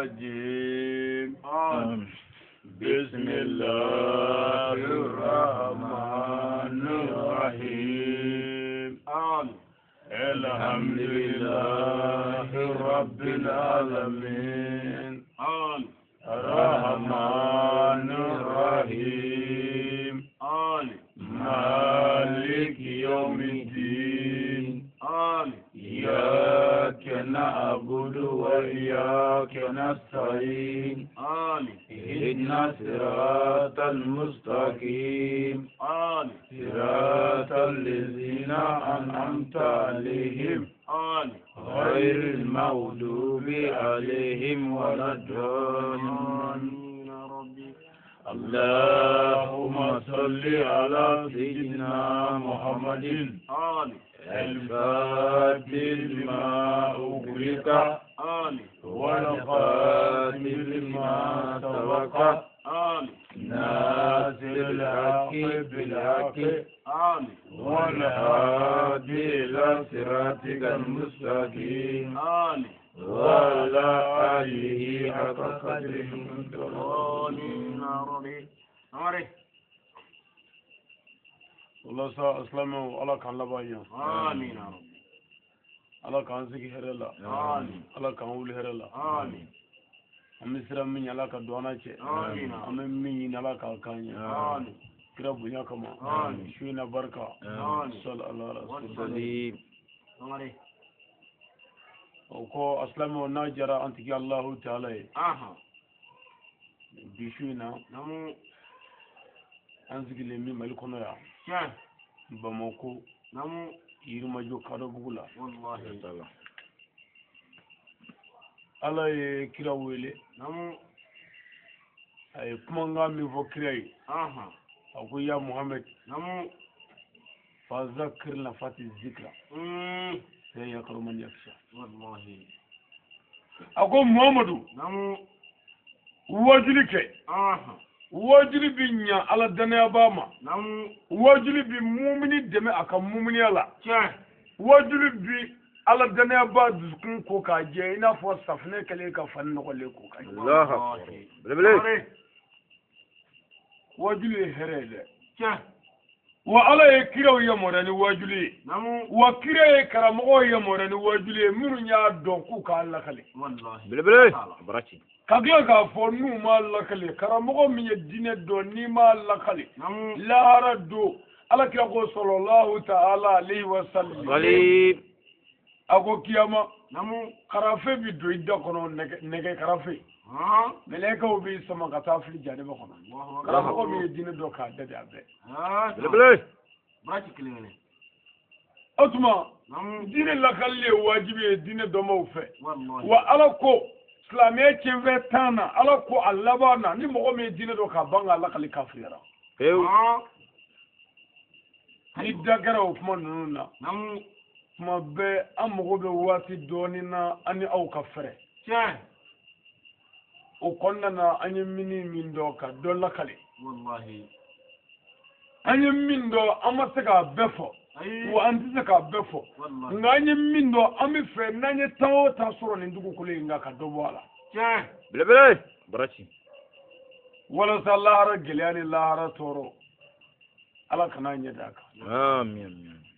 الرجيم. بسم الله الرحمن الرحيم. الحمد لله رب العالمين. الرحمن الرحيم. مالك يوم الدين. إياك نعبد وإياك نستعين. اهدنا الصراط المستقيم. صراط الذين أنعمت عليهم غير المغضوب عليهم ولا الضالين. اللهم صل على سيدنا محمد الفاتح لما أغلق والخاتم لما سبق ناصر الحق بالحق والهادي إلى صراطك المستقيم وعلى آله حق قدره. Walasa silamɛw, Ala k'an laban ɲɛ. Ala k'an sigi hɛrɛ la, Ala k'an wuli hɛrɛ la. An bɛ siran min ɲɛ, Ala ka don an n'a cɛ. An bɛ min ɲini, Ala k'a k'an ɲɛ kira bonya kama, su in na barika. Sali ala rasul. O kɔ, a silamɛw, n'a jara an tigi Alahu taala ye, bi su in na an sigilen bɛ Mali kɔnɔ yan, Bamako, Yirimajɔ Kadɔbugu la. Ala ye kira wele, a ye kumakan min fɔ kira ye, a ko: ya Muhammed, fazakir nafati zikra sayakaru man yaksha. A ko: Muhamadu, wajuli kɛ. Wajuli bi ɲa Ala danayabaa ma, wajuli bi mumini dɛmɛ a ka muminiya la, wajuli bi Ala danayabaa dusukun ko k'a jɛ i n'a fɔ safunɛ kɛlen ka fani nɔgɔlen ko k'a jɛ. Wajuli ye hɛrɛ ye dɛ. Wa Ala ye kiraw yamaruya ni wajuli ye, wa kira ye karamɔgɔw yamaruya ni wajuli ye, minnu y'a dɔn k'u k'a lakale. Ka tila k'a fɔ n'u m'a lakale, karamɔgɔ min ye diinɛ dɔn, n'i m'a lakale, lahara don, Ala kira ko sɔlɔlahu ta'ala alayhi wa sallam, a ko kiyama karafe bi don i da kɔnɔ, nɛgɛ karafe, mɛlɛkɛw b'i sama ka taa fili janɛmɛ kɔnɔ. Karamɔgɔ min ye diinɛ dɔn k'a dɛ a bɛɛ. O tuma diinɛ lakalili ye wajibi ye diinɛ dɔnbaw fɛ. Wa Ala ko silamɛya tiɲɛfɛn 10 na, Ala ko a laban na, ni mɔgɔ min ye diinɛ dɔn k'a ban k'a lakali, kafiriyara. Ni da kɛra o kuma ninnu na, tuma bɛɛ an mago bɛ waati dɔɔnin na an ni aw ka fɛrɛ. O kɔnɔna na, an ye min dɔn ka dɔ lakale, an ye min dɔn, an ma se k'a bɛɛ fɔ, wa an tɛ se k'a bɛɛ fɔ, nka an ye min dɔn, an bɛ fɛ n'an ye tan o tan sɔrɔ nin dugukolo in kan, ka dɔ bɔ a la walasa lahara gɛlɛya ni lahara tɔɔrɔ, Ala kana ɲɛ d'a kan.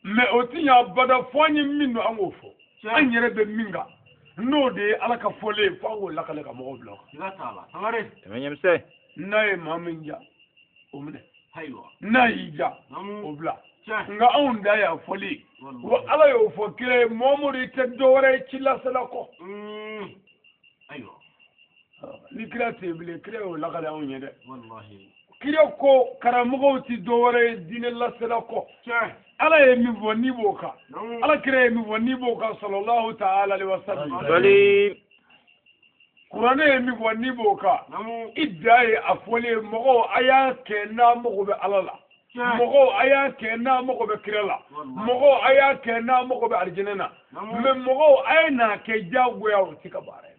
Mɛ o ti ɲɛ abada fo an ye min dɔn, an k'o fɔ. An yɛrɛ bɛ min kan, n'o de ye Ala ka fɔlen ye, fo an k'o lakale ka mɔgɔw bila o kan. N'a ye maa min ja, o minɛ. N'a y'i ja, o bila. Nka anw da y'a fɔli, wa Ala y'o fɔ kira ye: Muhamadu, i tɛ dɔ wɛrɛ ye ci lasela kɔ. Ni kira tɛ yen bilen, kira y'o lakale anw ye dɛ. Kira ko karamɔgɔw ti dɔ wɛrɛ ye diinɛ lasela kɔ. Ala ye min fɔ, n'i b'o kan, Ala kira ye min fɔ, n'i b'o kan, sallallahu ta'ala alaihi wa sallam, kuranɛ ye min fɔ, n'i b'o kan, i da ye a fɔlen ye. Mɔgɔw, a y'a kɛ n'a mago bɛ Ala la, mɔgɔw, a y'a kɛ n'a mago bɛ kira la, mɔgɔw, a y'a kɛ n'a mago bɛ arijinɛ na. Mɛ mɔgɔw, a ye n'a kɛ diyagoya, o ti ka baara ye.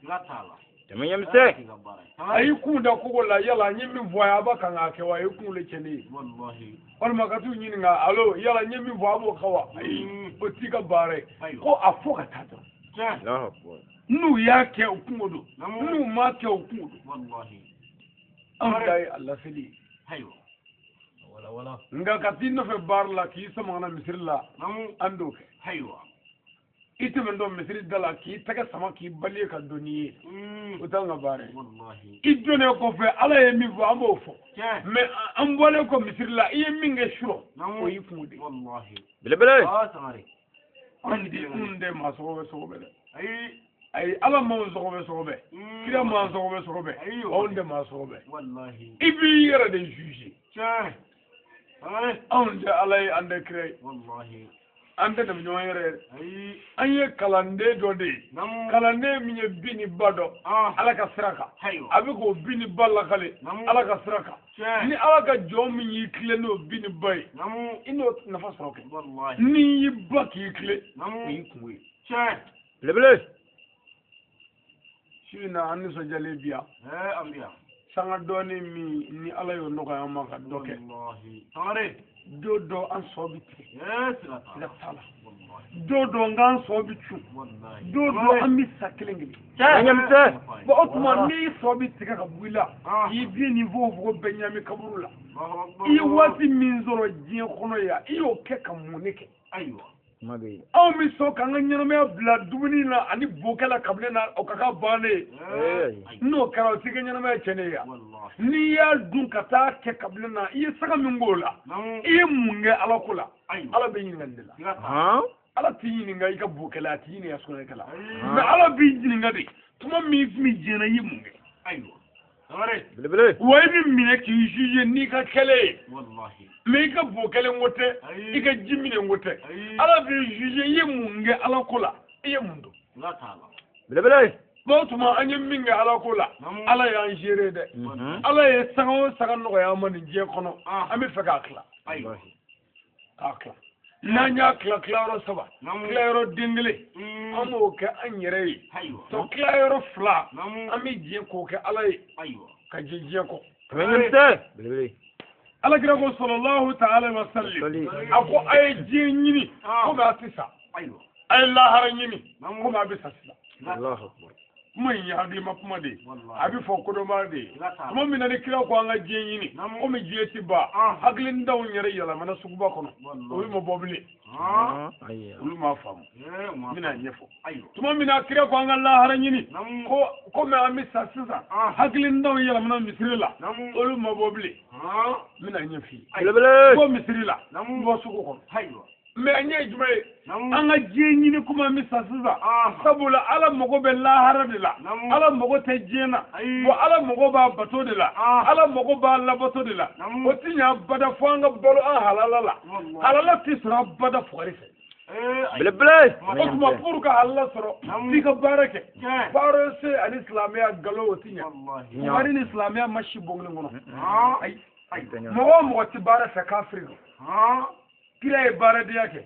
A y'i kun da kogo la, yala n ye min fɔ a ye, a b'a kan k'a kɛ wa? A y'i kun le cɛnni ye, walima ka t'u ɲininka: alo, yala n ye min fɔ, a b'o kɛ wa? Ayi, o t'i ka baara ye. Ko a fɔ ka taa dɔrɔn. N'u y'a kɛ u kungo don, n'u m'a kɛ u kungo don. Anw ta ye a laseli ye. Nka ka t'i nɔfɛ baara la k'i sama ka na misiri la, an t'o kɛ. I tɛmɛntɔ misiri da la k'i tɛgɛ sama k'i bali ka don n'i ye, o t'anw ka baara ye. I donnen kɔfɛ Ala ye min fɔ an b'o fɔ, mais an bɔlen kɔ misiri la i ye min kɛ surɔ, o y'i kungo de ye. Belebele. Anw tɛ maa sɔgɔbɛ sɔgɔbɛ dɛ. Ayi, Ala m'anw sɔgɔbɛ sɔgɔbɛ, kira m'an sɔgɔbɛ sɔgɔbɛ, anw tɛ maa sɔgɔbɛ. I b'i yɛrɛ de juger. Anw tɛ Ala ye, an tɛ kira ye. An tɛ ɲɔgɔn yɛrɛ ye. An ye kalanden dɔ de ye, kalanden min ye bin ni ba dɔn Ala ka sira kan, a bɛ k'o bin ni ba lakale Ala ka sira kan. Ni Ala ka jɔn min y'i tilen n'o bin ni ba ye, i n'o nafa sɔrɔ kɛ. N'i y'i ba k'i tilen, o y'i kungo ye. Belebele. Su in na an nisɔndiyalen bi yan. Sanga dɔɔni min ni Ala y'o nɔgɔya an ma ka dɔ kɛ. Don dɔ an sɔ bɛ tigɛ, siga t'a la. Don dɔ n k'an sɔ bɛ cun, don dɔ an bɛ sa kelen kelen. Bon o tuma n'i sɔ bɛ tigɛ ka bɔ i la, k'i bin ni fogofogo bɛɛ ɲami kaburu la, i ye waati min sɔrɔ diɲɛ kɔnɔ yan, i y'o kɛ ka mun de kɛ? Anw bɛ sɔn k'an ka ɲɛnamaya bila dumuni na ani bokɛ la kabini na o ka k'a bannen ye. N'o kɛra o t'i ka ɲɛnamaya tiɲɛnen ye. N'i y'a dun ka taa kɛ kabini na, i ye saga min k'o la, i ye mun kɛ Ala ko la, Ala bɛ ɲininka nin de la. Ala t'i ɲininka i ka bokɛ la, a t'i ɲininka sugunɛkɛ la, mais Ala b'i ɲininka de tuma min tun bɛ diɲɛ na, i ye mun kɛ? Belebele. Wa i bɛ minɛ k'i juger n'i ka kɛlɛ ye. Mais i ka bo kɛlen ko tɛ, i ka ji minɛ ko tɛ. Ala b'i juger i ye mun kɛ Ala ko la, i ye mun dɔn. Belebele. Bon o tuma an ye min kɛ Ala ko la, Ala y'an gérer dɛ. Ala ye sanga o sanga nɔgɔya an ma nin diɲɛ kɔnɔ, an bɛ fɛ k'a tila. K'a tila. N'an y'a tila tilayɔrɔ saba, tilayɔrɔ den kelen, an b'o kɛ an yɛrɛ ye. Tɔ tilayɔrɔ fila, an bɛ jɛ k'o kɛ Ala ye, ka jɛ diɲɛ kɔ. Belebele. Ala kira ko sallallahu ta'ala wa sallim, a ko a ye diɲɛ ɲini komi a tɛ sa, a ye lahara ɲini komi a bɛ sa sisan. Kuma in ye hakilima kuma de ye, a bɛ fɔ kodɔnbaa de ye. Tuma min na ni kira ko an ka diɲɛ ɲini komi diɲɛ ti ban, hakilintanw yɛrɛ yɛlɛmana suguba kɔnɔ, olu ma bɔ bilen, olu m'a faamu. N bɛna ɲɛfɔ. Tuma min na kira ko an ka lahara ɲini ko komi an bɛ sa sisan, hakilintanw yɛlɛmana misiri la, olu ma bɔ bilen, n bɛna ɲɛf'i ye. Bɔ misiri la, bɔ sugu kɔnɔ. Mais an ye jumɛn ye? An ka diɲɛ ɲini komi an bɛ sa sisan, sabula Ala mago bɛ lahara de la, Ala mago tɛ diɲɛ na, wa Ala mago b'a bato de la, Ala mago b'a labato de la. O ti ɲɛ abada fo an ka balo an halala la. Halala ti sɔrɔ abada fugari fɛ. Belebele. O tuma pour ka halala sɔrɔ, f'i ka baara kɛ. Baara ani silamɛya nkalon o ti ɲɛ. Fugari ni silamɛya ma si bɔ kelen kɔnɔ. Ayi, mɔgɔ o mɔgɔ ti baara fɛ kafiri don. Kira ye baaradenya kɛ,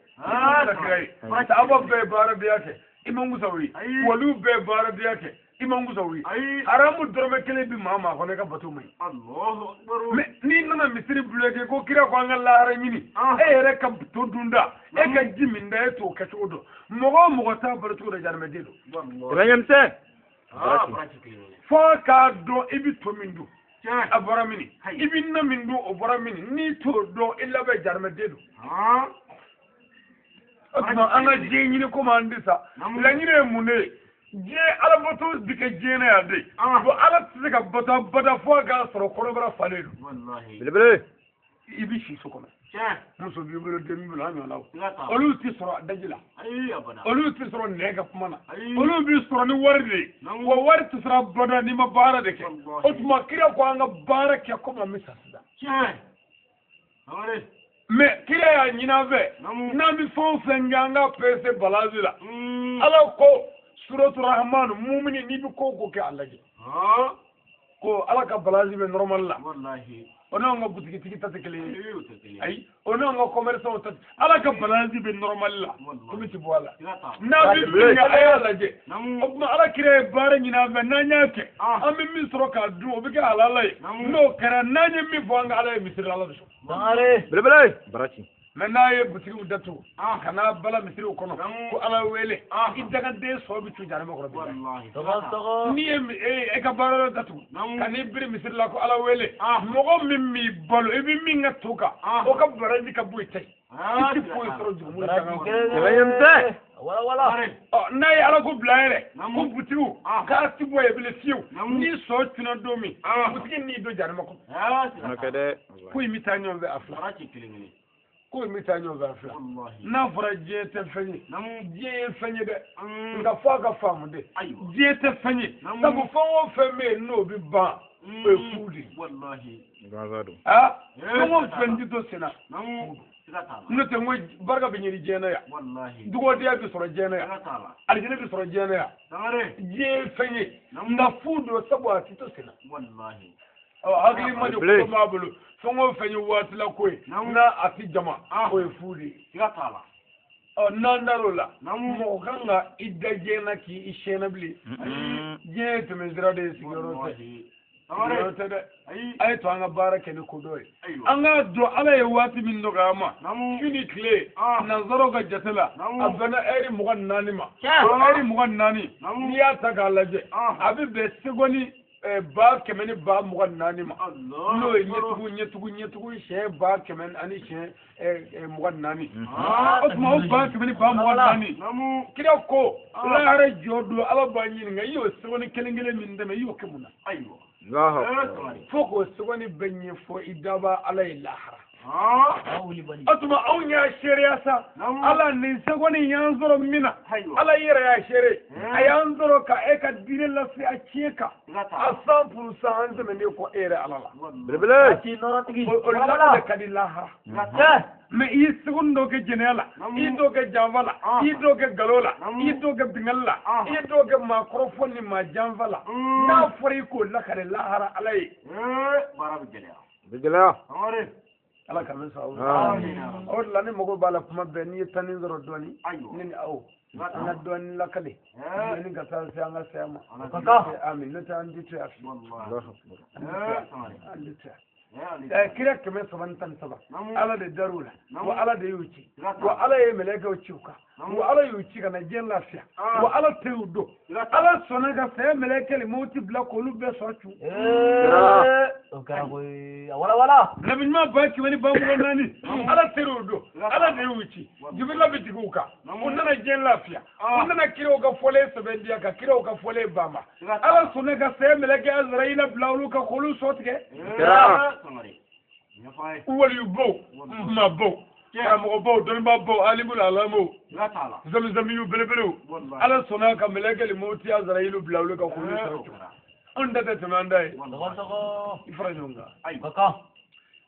kira ye sahabaw bɛɛ ye baaradenya kɛ, i ma kusa ye, waliw bɛɛ ye baaradenya kɛ, i ma kusa ye. Haramu dɔrɔmɛ kelen bi maa maa kɔnɔ i ka bato man ɲi. Mais n'i nana misiri bloqué ko kira ko an ka lahara ɲini, e yɛrɛ ka to dunda, e ka ji min da, e t'o kɛcogo dɔn. Mɔgɔ o mɔgɔ t'a balo cogo dɔn, jahanamɛden don. Fo k'a dɔn i bɛ to min dun, a bɔra mini, i bɛ na min dun, o bɔra mini, n'i t'o dɔn i labɛn jahanamɛden don. O tuma an ka diɲɛ ɲini komi an tɛ sa, laɲini ye mun de ye? Diɲɛ alabato bi kɛ diɲɛ na yan de. Bon Ala tɛ se ka bato abada fo a k'a sɔrɔ kɔnɔbara falen don. Belebele. I bɛ si so kɔnɔ, muso b'i bolo, den b'i bolo, an ɲɔgɔnnaw, olu tɛ sɔrɔ daji la, olu tɛ sɔrɔ nɛgɛ ka kuma na, olu bɛ sɔrɔ ni wari de ye. Wa wari tɛ sɔrɔ abada n'i ma baara de kɛ. O tuma kira ko an ka baara kɛ komi an bɛ sa sisan. Mais kira y'a ɲini an fɛ, n'an bɛ fɛn o fɛn kɛ an ka pese balance la. Ala ko suratu Rahman, mumini n'i bɛ ko o ko kɛ a lajɛ. Ko Ala ka balance bɛ normal la. O n'anw ka butigitigi ta tɛ kelen ye. Ayi, o n'anw ka commerçant ta, Ala ka balance bɛ normal la, komi ti bɔ a la. N'a bɛ min kɛ a y'a lajɛ. O tuma Ala kira ye baara ɲini an fɛ, n'an y'a kɛ, an bɛ min sɔrɔ k'a dun, o bɛ kɛ halala ye. N'o kɛra, n'an ye min fɔ an ka Ala ye misiri la, Ala bɛ sɔn. Belebele. Baraji. Mɛ n'a ye butigiw datugu ka n'a bala misiriw kɔnɔ ko ala wele i dagaden sɔ bɛ tu jahanama kɔnɔ bi n'i ye e ka baara yɔrɔ datugu ka n'i biri misiri la ko ala wele mɔgɔ min b'i balo i bɛ min ka to kan o ka baraji ka bɔ i ta ye i ti foyi sɔrɔ jurumu ni sanga kɔnɔ. N'a ye ala ko bila yɛrɛ ko butigiw k'a ti bɔ yen bilen fiyewu n'i sɔ cunna don min butigi n'i don jahanama kɔnɔ ko in bɛ taa ɲɔgɔn fɛ a fila ko in bɛ taa ɲɔgɔn fɛ a fila n'a fɔra diɲɛ tɛ fɛn ye diɲɛ ye fɛn ye dɛ nka f'a ka faamu de diɲɛ tɛ fɛn ye sabu fɛn o fɛn bɛ yen n'o bɛ ban o ye fu de ye fɛn o fɛn ti to sen na n'o tɛ n ko barika bɛ ɲini diɲɛ na yan dugawu bɛ sɔrɔ diɲɛ na yan alijinɛ bɛ sɔrɔ diɲɛ na yan diɲɛ ye fɛn ye nka fu don sabu a ti to sen na. Hakili ma jɔ ko b'a bolo fɛn o fɛn ye waati la ko ye n'a a ti jama o ye fu de ye n'an dar'o la mɔgɔ kan ka i da diɲɛ na k'i siyɛn bilen diɲɛ ye tɛmɛsira de ye sigiyɔrɔ tɛ sigiyɔrɔ tɛ dɛ a ye to an ka baara kɛ ni kodɔn ye an k'a dɔn ala ye waati min nɔgɔya an ma su ni tile nanzaraw ka jate la a bɛnna ɛri 24 ma o ɛri 24 n'i y'a ta k'a lajɛ a bɛ bɛn segɔni 124,000 ma n'o ye ɲɛtugu ɲɛtugu ɲɛtugu siɲɛ 100 ani siɲɛ 24 o tuma o 124,000 kira ko lahara jɔ don ala b'a ɲininka i y'o segɔni kelen kelen min dɛmɛ i y'o kɛ mun na fo k'o segɔni bɛɛ ɲɛfɔ i daba ala ye lahara o tuma anw y'a seereya sa ala nin segɔni y'an sɔrɔ min na ala yɛrɛ y'a seere a y'an sɔrɔ ka e ka diinɛ lase a tiɲɛ kan a 100% an tɛmɛnen kɔ e yɛrɛ ala la o la ka di lahara mɛ i ye segɔni dɔ kɛ jɛnɛya la i ye dɔ kɛ janfa la i ye dɔ kɛ nkalon la i ye dɔ kɛ binkanni la i ye dɔ kɛ maa kɔrɔfɔ ni maa janfa la n'a fɔra i k'o lakale lahara ala ye baara bɛ gɛlɛya ala ka min sɔrɔ o de la ne mago b'a la kuma bɛɛ n'i ye tanni sɔrɔ dɔɔni ne ni aw an ka dɔɔni lakale dɔɔni ka taa se an ka saya ma amin n'o tɛ an ti to yan fiyewu an ti to yan kira 313 ala de dar'u la wa ala de y'u ci wa ala ye mɛlɛkɛw ci u kan wa ala y'u ci ka na diɲɛ lafiya wa ala tɛ y'u don ala sɔnna ka saya mɛlɛkɛ mɔti bila k'olu bɛɛ sɔrɔ cu nabi ɲuman 124,000 ala tɛ y'u don ala de y'u ci jibirila bɛ jigin u kan u nana diɲɛ lafiya u nana kiraw ka fɔlen sɛbɛn diya ka kiraw ka fɔlen banba ala sɔnna ka saya mɛlɛkɛ azarayila bila olu kan k'olu sɔ tigɛ waliyubaw maabaw karamɔgɔbaw dɔnnibaabaw alimul alamuw zamizamiyu belebelew ala sɔnna ka mɛlɛkɛ mɔti azarayilu bila olu kan k'olu sɔrɔ cogo anw ta tɛ tɛmɛ an da ye i fara ɲɔgɔn kan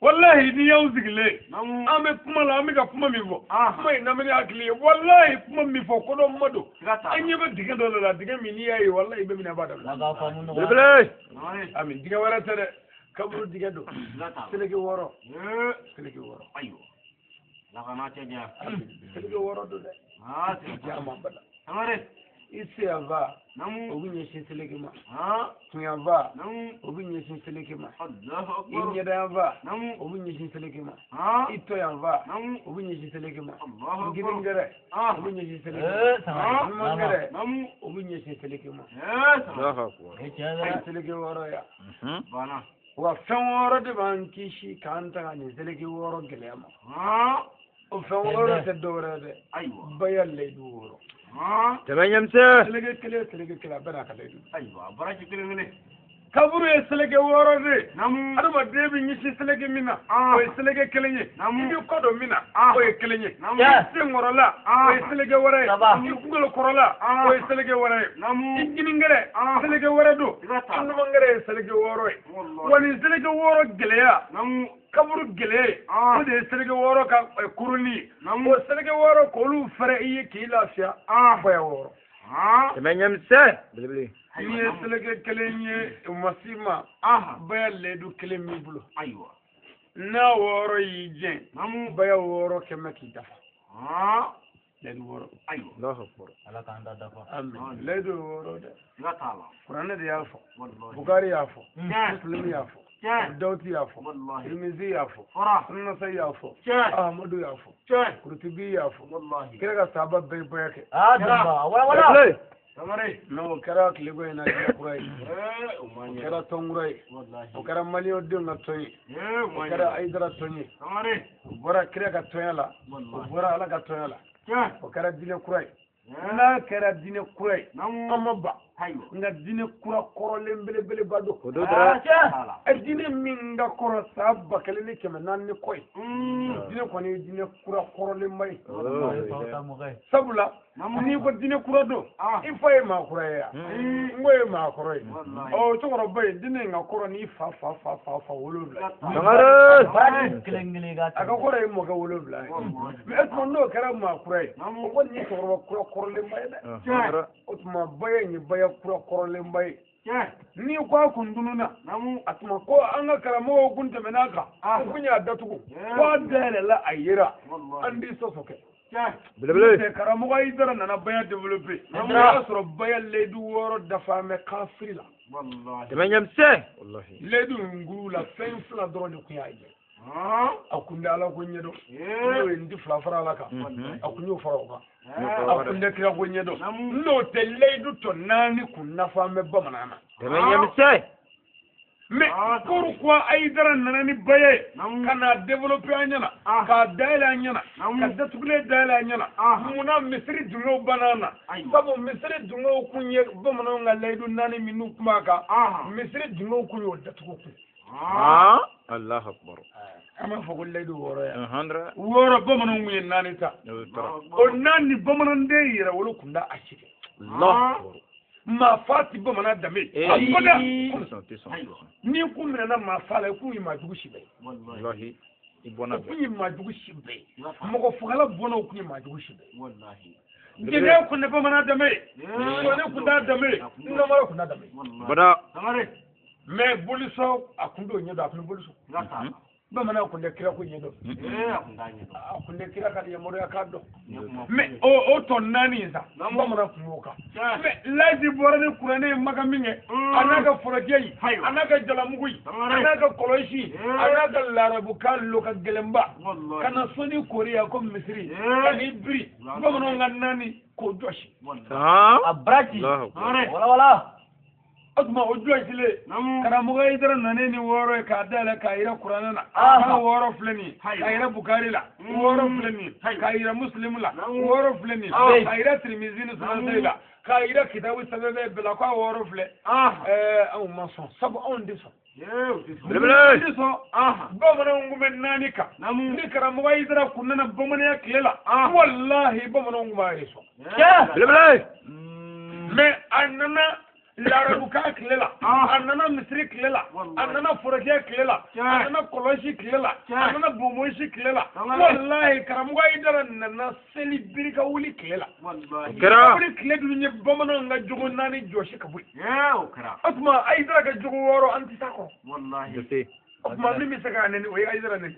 walahi n'i y'anw sigilen an bɛ kuma la an bɛ ka kuma min fɔ kuma in lamɛnni hakili ye walahi kuma min fɔ kodɔn ma don an ɲɛ bɛ dingɛ dɔ de la dingɛ min n'i y'a ye walahi i bɛ minɛ a b'a dabila amin dingɛ wɛrɛ tɛ dɛ kaburu dingɛ don seleke 6 seleke 6 seleke 6 don dɛ jama bada i seyanfa o bɛ ɲɛsin seleke ma kunyanfa o bɛ ɲɛsin seleke ma i ɲɛdayanfa o bɛ ɲɛsin seleke ma i tɔyanfa o bɛ ɲɛsin seleke ma girinkɛrɛ o bɛ ɲɛsin seleke ma numankɛrɛ o bɛ ɲɛsin seleke ma seleke 6 ya wa fɛn 6 de b'an kisi k'an tanga nin seleke 6 gɛlɛya ma o fɛn 6 tɛ dɔwɛrɛ dɛ baya layidu 6 tɛmɛ ɲɛmisɛn seleke kelen seleke kelen a bɛɛ n'a ka layidu baraji kelen kelen kaburu ye seleke 6 de ye adamaden bɛ ɲɛsin seleke min na o ye seleke kelen ye i b'i kɔ don min na o ye kelen ye i senkɔrɔla o ye seleke wɛrɛ ye i kunkolo kɔrɔla o ye seleke wɛrɛ ye i kiningɛrɛ seleke wɛrɛ don i numangɛrɛ ye seleke 6 ye wa nin seleke 6 gɛlɛya kaburu gɛlɛya ye o de ye seleke 6 ka kurunni ye o seleke 6 k'olu fɛrɛ i ye k'i lafiya baya 6 tɛmɛ ɲɛmisɛn belebele n'i ye seleke kelen ye o ma s'i ma baya layidu kelen b'i bolo n'a 6 y'i jɛn baya 6 kɛmɛ k'i dafa layidu 6 amin layidu 6 dɛ kuranɛ de y'a fɔ bukari y'a fɔ muslim y'a fɔ Dawudi y'a fɔ Tirimizi y'a fɔ Nasai y'a fɔ Ahmadu y'a fɔ Kurutibi y'a fɔ kira ka sahaba bɛɛ ye baya kɛ mais o kɛra tileko in na diinɛ kura ye o kɛra tɔn kura ye o kɛra maliyɛnw denw ka tɔn ye o kɛra Ayidara tɔn ye o bɔra kira ka tɔnya la o bɔra Ala ka tɔnya la o kɛra diinɛ kura ye n'a kɛra diinɛ kura ye an ma ban nka diinɛ kura kɔrɔlen belebeleba don diinɛ min ka kɔrɔ san 1400 ni kɔ ye diinɛ kɔni ye diinɛ kura kɔrɔlenba ye sabula n'i ko diinɛ kura don i fa ye maa kura ye yan n ko ye maa kɔrɔ ye ɔ cɛkɔrɔba in diinɛ in ka kɔrɔ n'i fa fa fa fa fa 7 a ka kɔrɔ ye mɔkɛ 7 ye mais e tuma n'o kɛra maa kura ye o kɔni ye cɛkɔrɔba kura kɔrɔlenba ye dɛ o tuma baya in ye baya kura kɔrɔlenba ye n'i ko a kun tununna a tuma ko an ka karamɔgɔw kun tɛmɛn'a kan o kun y'a datugu ko a dayɛlɛla a yera an t'i sɔsɔ kɛ belebele karamɔgɔ Ayidara nana baya développé o y'a sɔrɔ baya layidu 6 dafa mɛ kafiri la layidu nguru la fɛn 2 dɔrɔn de kun y'a jɛ a kun tɛ Ala ko ɲɛdɔn n'o ye n ti 2 fara Ala kan a kun y'o fara o kan a kun tɛ kira ko ɲɛdɔn n'o tɛ layidu tɔ 4 kun nafa mɛ bamanan na mais pourquoi Ayidara nana ni baya ye ka n'a développer an ɲɛna k'a dayɛlɛ an ɲɛna ka datugulen dayɛlɛ an ɲɛna munna misiri dungew banna an na sabu misiri dungew kun ye bamananw ka layidu 4 minnu kun b'a kan misiri dungew kun y'o datugu kun Allahu akbar an b'a fɔ ko layidu 6 ya 6 bamananw kun ye 4 ta o 4 bamananden yɛrɛ wolo kun da a si kɛ maa fa ti bamanan danbe a bada n'i kun minɛna maa fa la i kun ye maa jugu si bɛɛ ye o kun ye maa jugu si bɛɛ ye mɔgɔ fagala bɔnna o kun ye maa jugu si bɛɛ ye jɛnɛya kun tɛ bamanan danbe ye sɔni kun t'a danbe ye namara kun t'a danbe ye mais bolisɔn a kun t'o ɲɛdɔn a kun bɛ bolisɔn bamanan kun tɛ kira ko ɲɛdɔn a kun tɛ kira ka yamaruya k'a dɔn mais o tɔ 4 in sa bamanan kun b'o kan mais laji bɔra ni kuranɛ ye maga min kɛ a n'a ka forojɛ in a n'a ka jalamugu in a n'a ka kɔlɔsi a n'a ka larabukan loka gɛlɛnba ka na sɔnni koriya ko misiri ka n'i biri bamananw ka 4 k'o jɔsi a baraki wala wala o tuma o jɔsilen karamɔgɔ Ayidara nanen ni 6 ye k'a dayɛlɛ k'a yira kuranɛ na k'a 6 filɛ nin ye k'a yira Bukari la 6 filɛ nin ye k'a yira Musilimu la 6 filɛ nin ye k'a yira Tirimizi ni Sunansayi la k'a yira kitabu sɛbɛn bɛɛ la k'a 6 filɛ anw ma sɔn sabu anw tɛ sɔn belebele sɔn bamananw kun bɛ 4 kan ni karamɔgɔ Ayidara kun nana bamananya tile la walahi bamananw kun b'a ye sɔn belebele mais a nana larabukan tile la a nana misiri tile la a nana forojɛ tile la a nana kɔlɔsi tile la a nana bonbonsi tile la walahi karamɔgɔ Ayidara nana seli birika wuli tile la wuli tile dun ye bamananw ka jogo 4 jɔsi ka bɔ yen o tuma Ayidara ka jogo 6 an tɛ s'a kɔrɔ o tuma min bɛ se k'a nɛni o ye Ayidara nɛni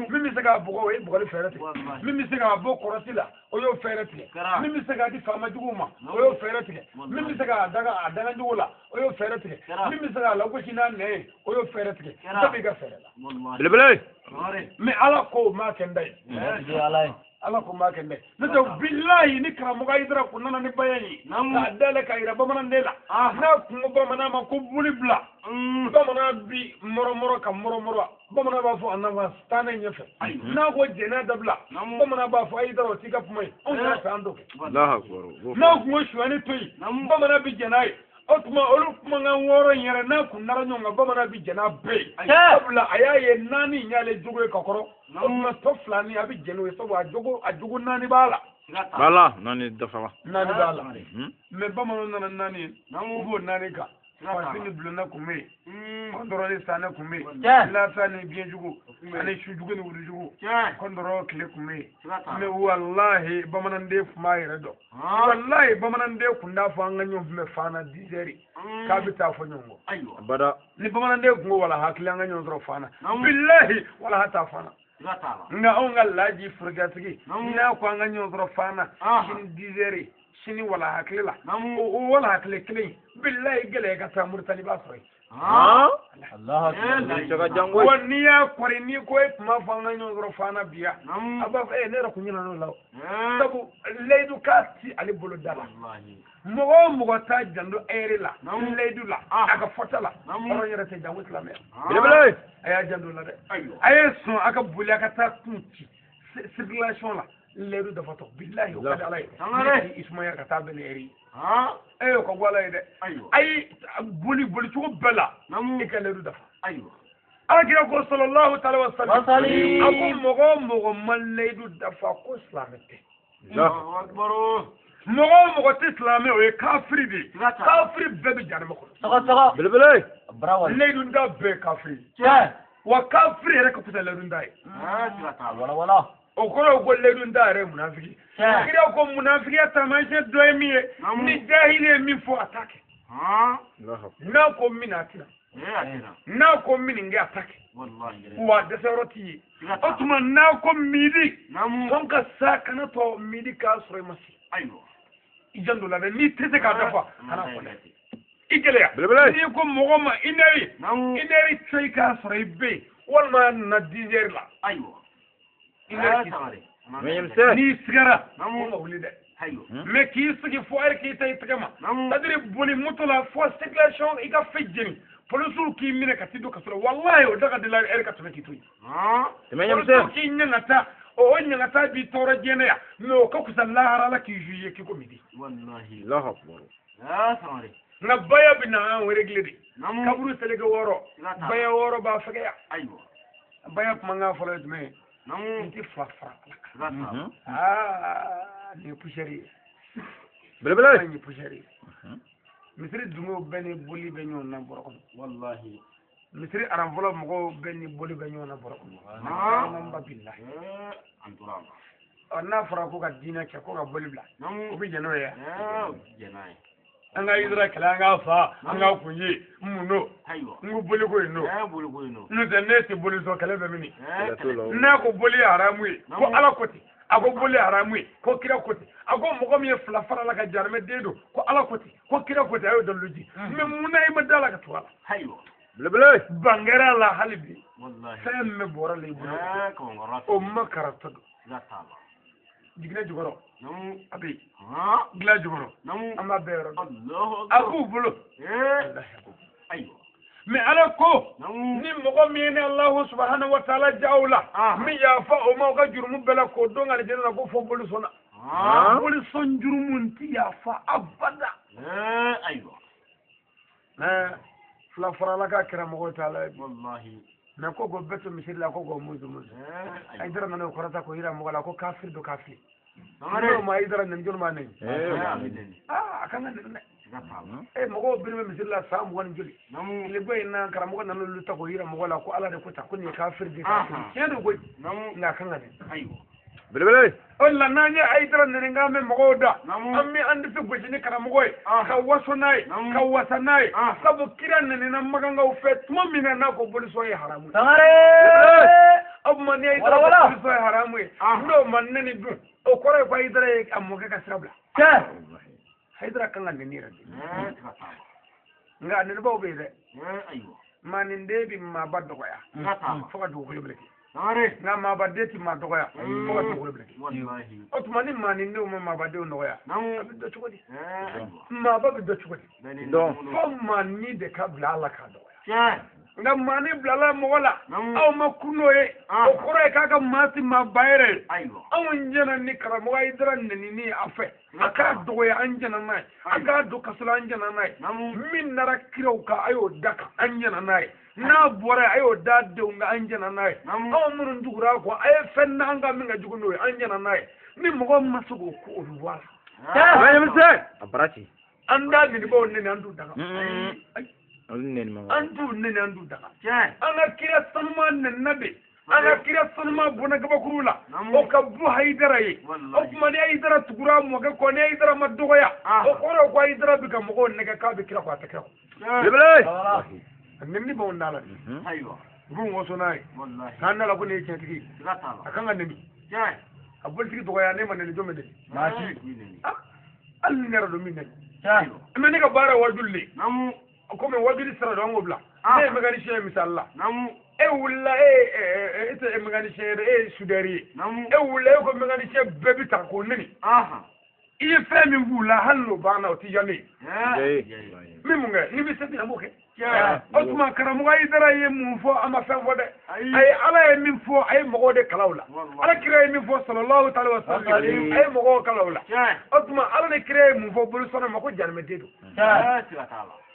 min bɛ se k'a bugɔ o ye bugɔli fɛɛrɛ tigɛ min bɛ se k'a bɔ kɔrɔsi la o y'o fɛɛrɛ tigɛ min bɛ se k'a di faama juguw ma o y'o fɛɛrɛ tigɛ min bɛ se k'a daga a daga jugu la o y'o fɛɛrɛ tigɛ min bɛ se k'a lagosi n'a nɛ ye o y'o fɛɛrɛ tigɛ bɛɛ b'i ka fɛɛrɛ la belebele mais Ala ko m'a kɛ n da ye Ala ko m'a kɛ n da ye n'o tɛ bilahi ni karamɔgɔ Ayidara kun nana ni baya ye k'a dayɛlɛ k'a yira bamananden la n'a kun ko bamanan ma ko boli bila bamanan bi mɔrɔmɔrɔ ka mɔrɔmɔrɔ bamanan b'a fɔ a nafa taa ne ɲɛfɛ n'a ko jɛnɛ dabila bamanan b'a fɔ Ayidara o t'i ka kuma ye anw yɛrɛ fɛ an t'o kɛ n'a kun ko sonyani to yen bamanan bi jɛn n'a ye o tuma olu kumakan 6 in yɛrɛ n'a kun nara ɲɔgɔn kan bamanan bi jɛn n'a bɛɛ ye sabula a y'a ye 4 in y'ale jogo ye ka kɔrɔ o tuma tɔ 2 nin a bɛ jɛn n'o ye sabu a jogo 4 b'a la Voilà, 4 dafara 4 b'a la mais bamananw nana 4 ye u b'o 4 kan fasi ni bulonna kun bɛ yen kɔndɔrɔ ni sanɛ kun bɛ yen lasa ni biɲɛjugu ani sujugu ni wurujugu kɔndɔrɔ tile kun bɛ yen mais walahi bamananden kun b'a yɛrɛ dɔn walahi bamananden kun t'a fɔ an ka ɲɔgɔn kunbɛ fana 10 heures k'a bɛ taa fɔ ɲɔgɔn kɔ ni bamananden kun ko wala hakili an ka ɲɔgɔn sɔrɔ fana bilahi wala t'a fana nka anw ka laji forojatigi n'a ko an ka ɲɔgɔn sɔrɔ fana sini 10 heures sini wala hakili la o wala hakili kelen billahi gɛlɛya ka taa Muritani b'a sɔrɔ yen. Wa n'i y'a kɔri n'i ko e tun b'a fɔ an ka ɲɔgɔn sɔrɔ fana bi yan a b'a fɔ ne yɛrɛ kun ɲinɛ n'o la o sabu layidu k'a ti ale bolo da la mɔgɔ o mɔgɔ t'a janto ɛri la layidu la a ka fɔta la hɔrɔn yɛrɛ tɛ jango silamɛya belebele a y'a janto la dɛ a ye sɔn a ka boli a ka taa kun ci circulation la layidu dafatɔ bilahi o ka di ala ye ne k'i sumaya ka taa bɛn ni ɛri ye o ka bɔ ala ye dɛ ayi boli boli cogo bɛɛ la i ka layidu dafa ala kira ko sallallahu taala wa sallam a ko mɔgɔ o mɔgɔ ma layidu dafa ko silamɛ tɛ mɔgɔ o mɔgɔ tɛ silamɛ o ye kafiri de ye kafiri bɛɛ bɛ jahanama kɔnɔ belebele layidu da bɛɛ ye kafiri wa kafiri yɛrɛ ka fisa layidu da ye o kɔrɔ ko layidu da yɛrɛ ye munafiki kira ko munafikiya taamasiyɛn dɔ ye min ye ni jahili ye min fɔ a t'a kɛ n'a ko min a tɛna n'a ko min nin kɛ a t'a kɛ wa dɛsɛyɔrɔ t'i ye o tuma n'a ko midi sɔn ka sa kana tɔ midi k'a sɔrɔ i ma se i janto la dɛ n'i tɛ se k'a dafa kana fɔ dɛ i gɛlɛya n'i ko mɔgɔ ma inɛri to i k'a sɔrɔ i bɛ yen walima a nana 10 heures la n'i sigara o ma wuli dɛ mais k'i sigi fo ɛri k'i ta i tɛgɛ ma c'est-à-dire boli moto la fo circulation i ka fɛn jeni polisiw k'i minɛ ka t'i don kaso la walahi o da ka di la ɛri ka tɛmɛ k'i to yen polisiw k'i ɲangata o ɲangata b'i tɔɔrɔ diɲɛ yan mais o ka fisa lahara la k'i juger k'i ko midi nka baya bɛ na an réglé de kaburu seleke wɔɔrɔ baya wɔɔrɔ b'a fɛgɛya baya kumakan fɔlɔ ye jumɛn ye n tɛ fila fara ala kan nin ye poussière ye belebele nin ye poussière ye misiri dungew bɛɛ ni boli bɛ ɲɔgɔn na bɔrɔ kɔnɔ misiri aranfɔlɔ mɔgɔw bɛɛ ni boli bɛ ɲɔgɔn na bɔrɔ kɔnɔ camanba bilahi ɔ n'a fɔra ko ka diinɛ kɛ ko ka boli bila o bɛ jɛn n'o ye an ka Israël kɛlɛ an k'a fa an k'a kun ye mun don n ko boli ko in don n'o tɛ ne tɛ boli sɔn kɛlɛ bɛ min n'a ko boli ye haramu ye ko ala ko ten a ko boli ye haramu ye ko kira ko ten a ko mɔgɔ min ye fila fara la ka jahanama den don ko ala ko ten ko kira ko ten a y'o dalilu di mais mun na i ma da la ka tugu a la belebele ban kɛra a la hali bi fɛn min bɔra la i bolo o ma karatɔ don jiginɛ jukɔrɔ a bɛ yen dilan jukɔrɔ an b'a bɛɛ yɔrɔ dɔn a b'u bolo mais ala ko ni mɔgɔ min ye ne Alahu subahana wa taala jaw la min yafa o ma o ka jurumu bɛɛ la k'o don alijinɛ la ko fo boli sɔnna boli sɔn jurumu ti yafa abada fila farala k'a kɛra mɔgɔw t'a la mais ko ko bɛɛ to misiri la ko ko musu musu Hayidara nana o kɔrɔta ko yira mɔgɔ la ko kafiri don kafiri n'o ma Hayidara nɛni jɔn b'a nɛni a kan ka nɛni dɛ mɔgɔw biri bɛ misiri la san 20 ni joli tile bɔ in na karamɔgɔ nana olu ta k'o yira mɔgɔ la ko ala de ko tan ko nin ye kafiri de kafiri tiɲɛ don koyi nka a kan ka nɛni belebele o la n'an ye Hayidara nɛni k'an bɛ mɔgɔw da an bɛ an disi gosi ni karamɔgɔ ye ka waso n'a ye ka wasa n'a ye sabu kira nɛnina makankaw fɛ tuma min na n'a ko bolisɔn ye haramu ye o tuma ni Hayidara ko bolisɔn ye haramu ye n'o ma nɛni dun o kɔrɔ ye ko Hayidara ye a mɔkɛ ka sira bila Hayidara kan ka nɛni yɛrɛ de nka nɛnibaw bɛ yen dɛ maa nin den bɛ maaba dɔgɔya fo ka dugukolo meleke nka maabaden ti maa dɔgɔya fo ka dugukolo meleke o tuma ni maanindenw ma maabadenw dɔgɔya a bɛ dɔn cogo di maaba bɛ dɔn cogo di fo maanin de ka bila a la k'a dɔgɔya nka maanin bilala mɔgɔ la aw ma kun n'o ye o kɔrɔ ye k'a ka maa ti maaba yɛrɛ ye anw jɛna ni karamɔgɔ Hayidara nɛnini a fɛ a k'a dɔgɔya an jɛna n'a ye a k'a don kaso la an jɛna n'a ye min nara kiraw kan a y'o da kan an jɛna n'a ye n'a bɔra a y'o da denw kan an jɛna n'a ye anw minnu tugura a kɔ a ye fɛn d'an kan min ka jugu n'o ye an jɛna n'a ye ni mɔgɔ ma se k'o ko o bɛ bɔ a la. A bara ci. An da nɛnibaw nɛni an t'u daga. An t'u nɛni an t'u daga. An ka kira sanuma nɛnina de. An ka kira sanuma bɔnna kabakuru la o ka bɔ Hayidara ye o tuma ni Hayidara tugura mɔkɛ kɔ ni Hayidara ma dɔgɔya o kɔrɔ ko Hayidara bɛ ka mɔgɔw nɛgɛ k'a bɛ kira kɔ a tɛ kira kɔ. A nɛnini b'anw da la de. U b'u waso n'a ye k'an da la ko nin ye tiɲɛtigi ye a kan ka nɛni a bolitigi dɔgɔya ne ma nɛni jɔn bɛ nɛni. Hali ni ne yɛrɛ don min na mais ne ka baara ye wajuli de ye. Komi wajuli sira don an k'o bila. Ne ye mécanicien ye misali la. E wulila e tɛ mécanicien ye dɛ, e ye soudeur ye. E wulila e ko mécanicien bɛɛ bɛ ta k'o neni. I ye fɛn min f'u la hali n'o banna o tɛ diya ne ye. N bɛ mun kɛ n'i bɛ se min na n b'o kɛ. O tuma karamɔgɔ Hayidara ye mun fɔ an ma fɛn fɔ dɛ. A ye Ala ye min fɔ a ye mɔgɔw de kalan o la. Ala kira ye min fɔ sallallahu ta'ala wa sallam a ye mɔgɔw kalan o la. O tuma Ala ni kira ye mun fɔ bolisɔnna ma ko janimɛden don.